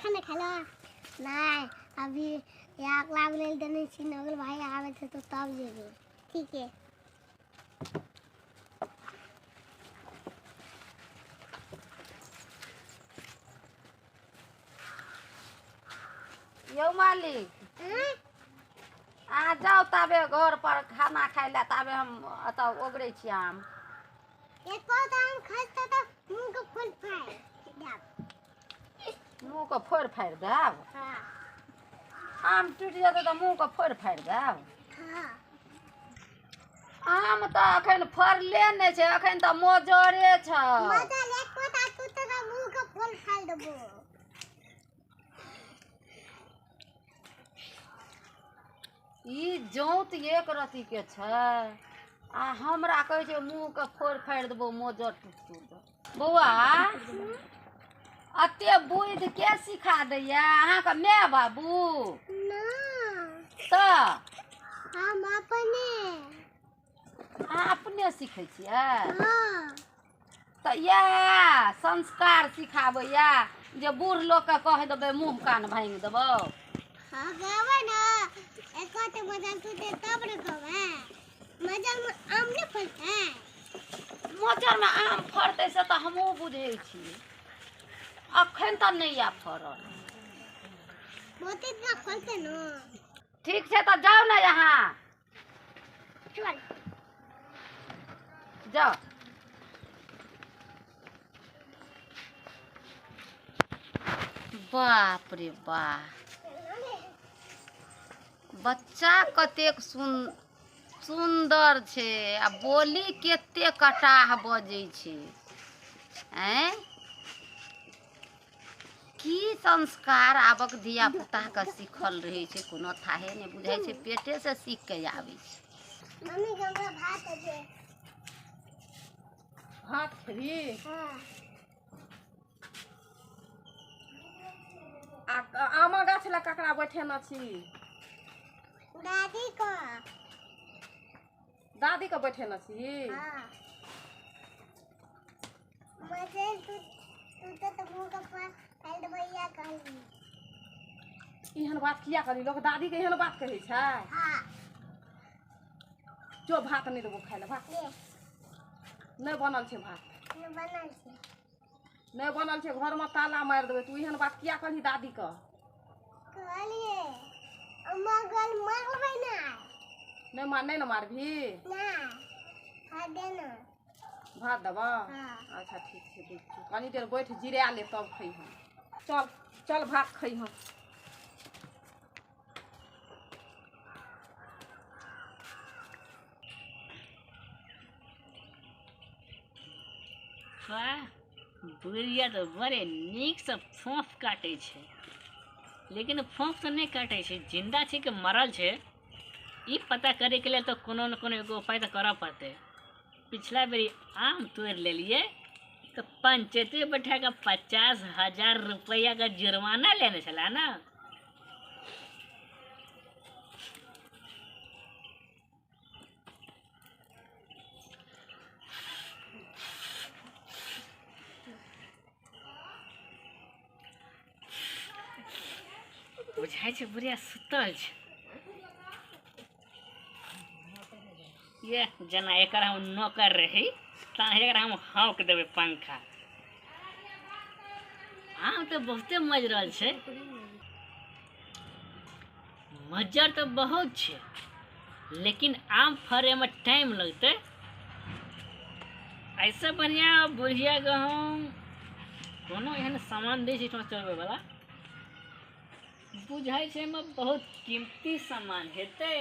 खाना खेला नहीं अभी एक लाख ले देने छी नगल भाई आवे थे तो तब जेबे। ठीक है यौ मालिक अहाँ जाउ ताबे घर पर खाना खाइ लए, ताबे हम एतऽ ओगरै छी आम। एको आम खसतै तऽ मुँह के फोड़ फाड़ि देब। मुँह के फोड़ फाड़ि देब? हाँ। आम टूटि जेतै तऽ मुँह के फोड़ फाड़ि देब? हाँ। आम तऽ अखन फड़ले नहि छै, अखन तऽ मोजरे छै। मजर एको टा टूटतै तऽ मुँह के फोड़ फाड़ि देबो। ई जौत एक रत्ती के छै आ हमरा कहै छै मुँह के फोड़ फाड़ि देबो मोजर टूटतौ तऽ। बौआ एते बुद्धि के सिखा दैया अहाँके माय बाबू? ना। तऽ हम अपने। अहाँ अपने सीखै छियै? हाँ। तऽ इएह संस्कार सिखाबैया जे बूढ़ लोकके कहि देबै मुँह कान भाङि देबौ? हाँ कहबै ने, एको टा मजर टूटतै तब ने कहबै। मजरमे आम नहि फड़तै? मजरमे आम फड़तै से तऽ हमहूँ बुझै छी, अखन तऽ नहि या फड़ल। बहुते दिना फड़तै ने। ठीक छै तऽ जाउ ने अहाँ। चल जाउ। बाप रे बाप, बच्चा कतेक सुन्दर छै आ बोली कते कटाह बजै छै। आँय की संस्कार आबक धिया पुताके सीखल रहै छै, कोनो थाहे नहि बुझाइ छै, पेटे से सीख के आबै छै। मम्मी के हमरा भात दे। भात खेबही? हाँ। आ आमा गाछ लग ककरा बैठेने छी? दादी को। दादी के बैठेने छी? हाँ। मजर टूटतै तऽ मुँह के फोड़ फाड़ि देबै कहली। एहन बात किया कहली? लोक दादी के एहन बात कहै छै? हाँ। जो भात नहि देबो खाइ लए, भात नहि बनल छै। भात नहि बनल छै। नहि बनल छै, घरमे ताला मारि देबै। तू एहन बात किया कहली दादी के? कहलिए मगल मारबै ना। नहि मार, नहि ने मारबही? ना। भात दे ना। भात देबऽ? हाँ। अच्छा ठीक छै, दै छियौ। कनी देर बैठ जिरा ले तब खैहऽ। चल चल भात खैहऽ। वाह बुढ़िया तऽ बड़े नीकसँ फोफ काटै छै, लेकिन फोफ तऽ नहि काटै छै, जिन्दा छै कि मरल छै ई पता करैके लेल तऽ कोनो ने कोनो एगो उपाय तऽ करऽ पड़तै। पिछला बेरी आम तोड़ि लेलियै तऽ पंचायते बैठा कऽ 50,000 रुपैआके जुर्माना लेने छलै ने। बुझाइ छै बुढ़िया सुतल छै। ये जेना एकर हम नौकर रही तहन एकरा हम हौंक देबै पंखा। आम तऽ बहुते मजरल छै, मज्जर तऽ बहुत छै, लेकिन आम फड़ैमे टाइम लगतै। ऐसे बढ़िआँ बुढ़ियाके हम कोनो एहन सामान दै छी चोरबैवला, बुझाइ छै एहिमे बहुत कीमती सामान हेतै,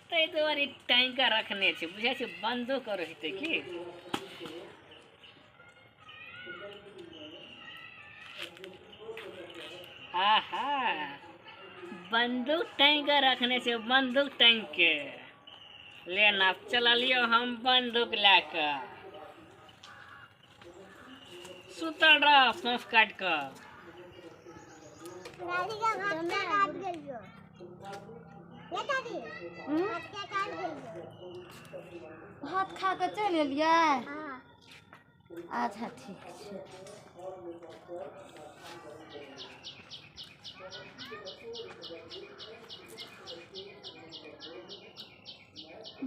ताहि दुआरे टैंका रखने छै। बुझाइ छै बंदो करो हेतै की। आहा बंदूक टैंका रखने छै, बंदूक टैंक के लेना चललियो हम बंदूक लए कऽ। सुतल रह फोफ काटि कऽ। दादी का भात के काट गेलियो। ये दादी भात के काट गेलियो। भात खा कऽ चलि एलियै? हाँ। अच्छा ठीक छै।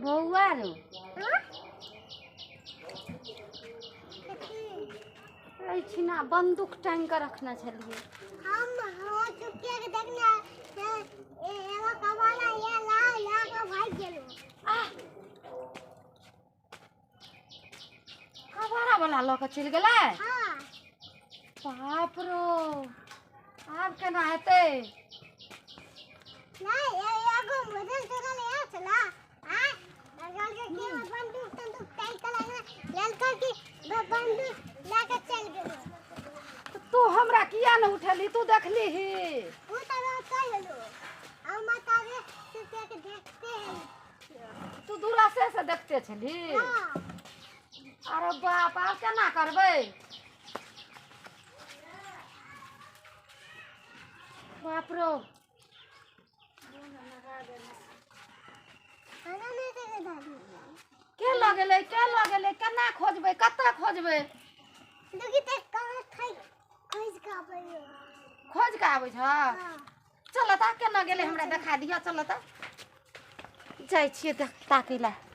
बौआ रो एहिठिना बंदूक टांगि कऽ रखने छलियै। हम हो चुपके के देखने एगो कबाला ये ला ला के भाग गेलो। आह, कबाड़ा वाला लऽ कऽ चलि गेलै। हां। बाप रो, आब केना हेतै? नहीं, एगो मदन चलल ये चला आ अगल के के बंदूक तंदूक टांग के लगना ललका की बंदूक ला के चल गेलो। तऽ तू हमरा किया ने उठेली? तू देखलीही? वो तो चल गेलो, हम तारे चुपके के देखते हैं। तू दूरा से देखते छली? हां। अरे बाप, आब केना करबै? बाप रो, खाना नहीं देखे दादी। के लऽ गेलै? के लऽ गेलै? केना खोजबै? कतऽ खोजबै? देखी ते कहाँ खाई खोज के आबै। खोज कऽ आबै छ? हां। चल तऽ, केना गेलै हमरा देखा दिअ। चल तऽ, जाइ छियै देख ताकै लए।